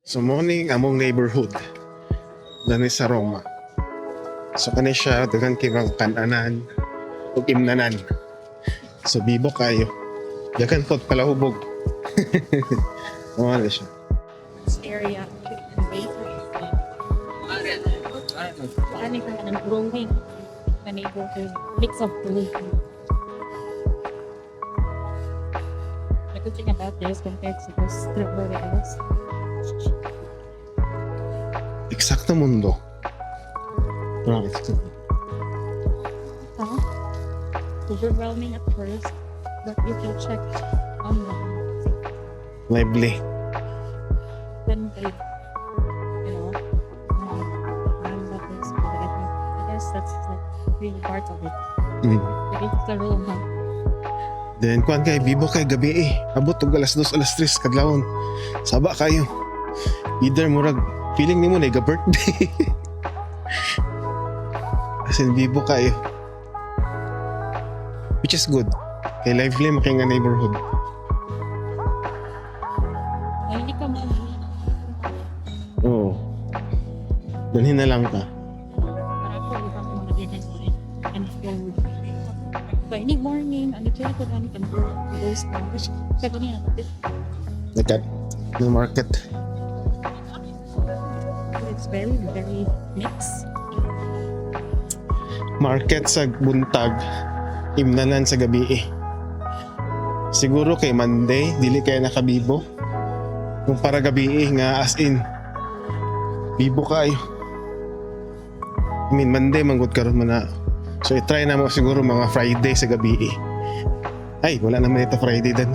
So morning among neighborhood dani sa Roma. So kani siya daghan kay mga kananan ug imnanan. So bibo kayo. Daghan pod palahubog. Mao na siya. This area ano ka ng growing na neighborhood. Mix of both. The good thing about this compared to those strawberry else, Eksakto mundo. Grabe. huh? Overwhelming at first, but if you check online, Lively. then they, random this, but I guess that's like really part of it. Like it's the room, huh? Then kuan kay bibo kay gabi eh. Abot og alas 2, alas 3 kadlawon. Saba kayo. Either murag feeling nimo na birthday. As in bibo kayo. Which is good. Kay lively makay nga neighborhood. Ay, hindi ka mo. Oo. Dalhin na lang ka. Para ako, iba ko mga ganyan mo rin. And forward. But any morning, ano siya ko na kan go those hours. Siya ko niya, Like at the market. it's very, very mixed. Market sa buntag, imnanan sa gabi eh. Siguro kay Monday, dili kay nakabibo. Kung para gabi eh, nga as in, bibo kayo. I mean, Monday manggod karon man na. So i-try na mo siguro mga Friday sa gabi eh. Ay, wala naman ito Friday dan.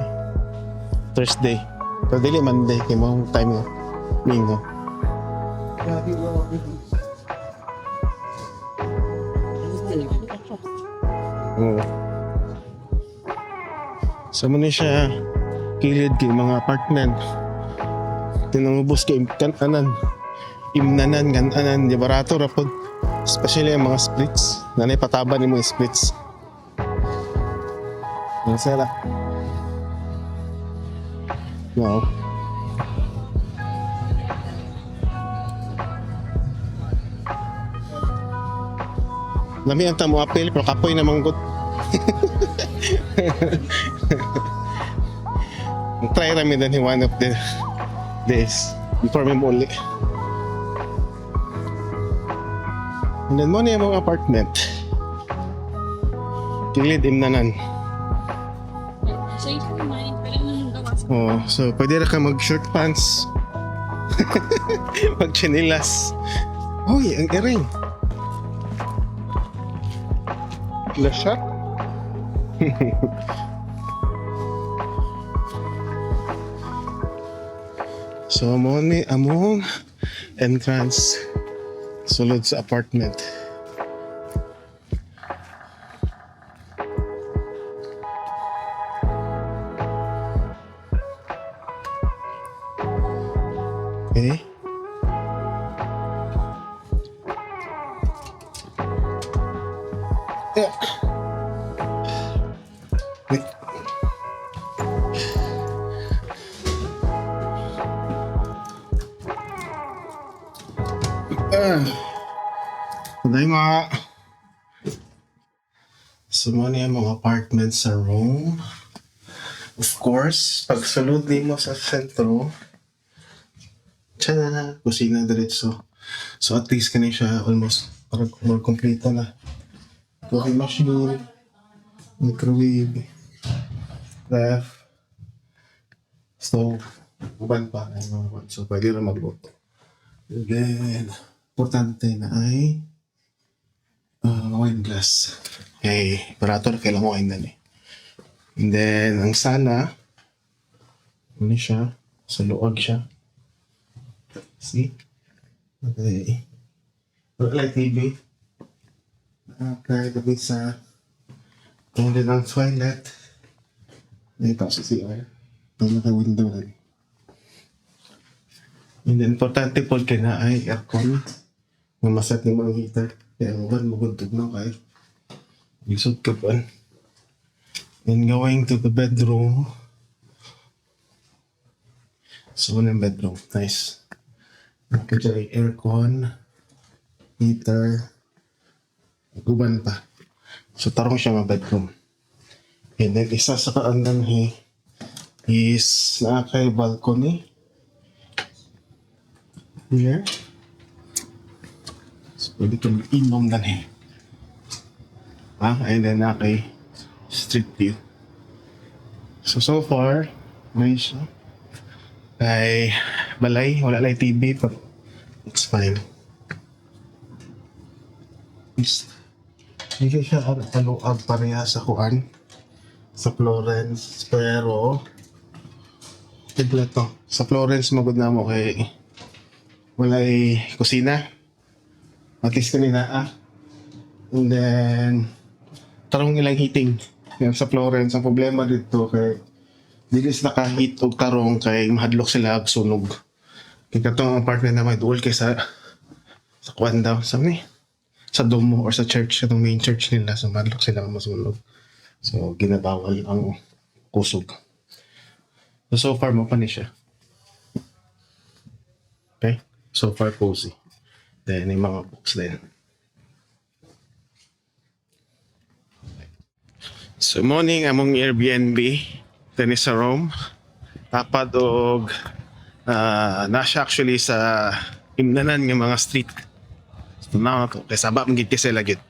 Thursday. Pero dili Monday, kay mo time mo. Mingo. Oo. So mo siya kilid kay mga apartment. Tinangubos kay kananan. Imnanan kananan di barato ra pod. Especially ang mga splits. Nanay pataba ni mga splits. Ang sala. No. Lami ang tamo apel pero kapoy na manggot. Try rami din one of the days before may muli. And then mo na yung mga apartment. Kilid imnanan. So you can mind, pwede mo nang gawa sa Oh, so pwede ra ka mag short pants. Mag chinilas. Uy, ang iring. Lashat. So mo ni among entrance sulod sa apartment. Okay. Yeah. Wait. Ah. Taday mga. So, mo niya mga apartment sa Rome. Of course, pagsulod nimo sa sentro, tiyan kusina diretso. So at least kani siya almost parang more kompleto na. Coffee machine, microwave, ref, stove, uban pa. Ay, mga kwan. So pwede na magluto. And then, importante na ay wine glass. Okay, barato na kailangan wine na eh. And then, ang sala, ano siya? Sa luag siya. See? Okay. Wala like TV. Okay, gabi sa and then ang toilet. Dito sa CR. Wala kay window rin. And then, importante po kay na ay aircon. Nga maset ni mga heater. Kaya ang uban, maguntog na kayo. Lisod ka pa. And going to the bedroom. So, ano yung bedroom? Nice. Okay, aircon, heater, guban pa. So tarong siya mga bedroom. And then isa sa kaandan he is naa kay balcony. Here. So pwede kang inom dan eh. Ah, and then naa kay street view. So, so far, nice siya. Ay, balay, wala lang TV, but it's fine. Is, hindi siya aluag pareha sa kuan sa Florence, pero kompleto. Sa Florence, magod na mo kay walay kusina. At least kanina, ah. And then, tarong ilang heating. Yan sa Florence, ang problema dito kay dili sila ka-heat og tarong kay mahadlok sila og sunog. Kay katong apartment na may duol kay sa kuan daw sa ni sa Duomo or sa church, katong main church nila, so mahadlok sila nga masunog. So ginabawal ang kusog. So, so far mo pa ni siya. Okay? So far cozy. Then yung mga books din. So morning among Airbnb dinhi sa Rome. Tapad og na siya actually sa imnanan nga mga street. So na to kay saba man gid kay sila gid.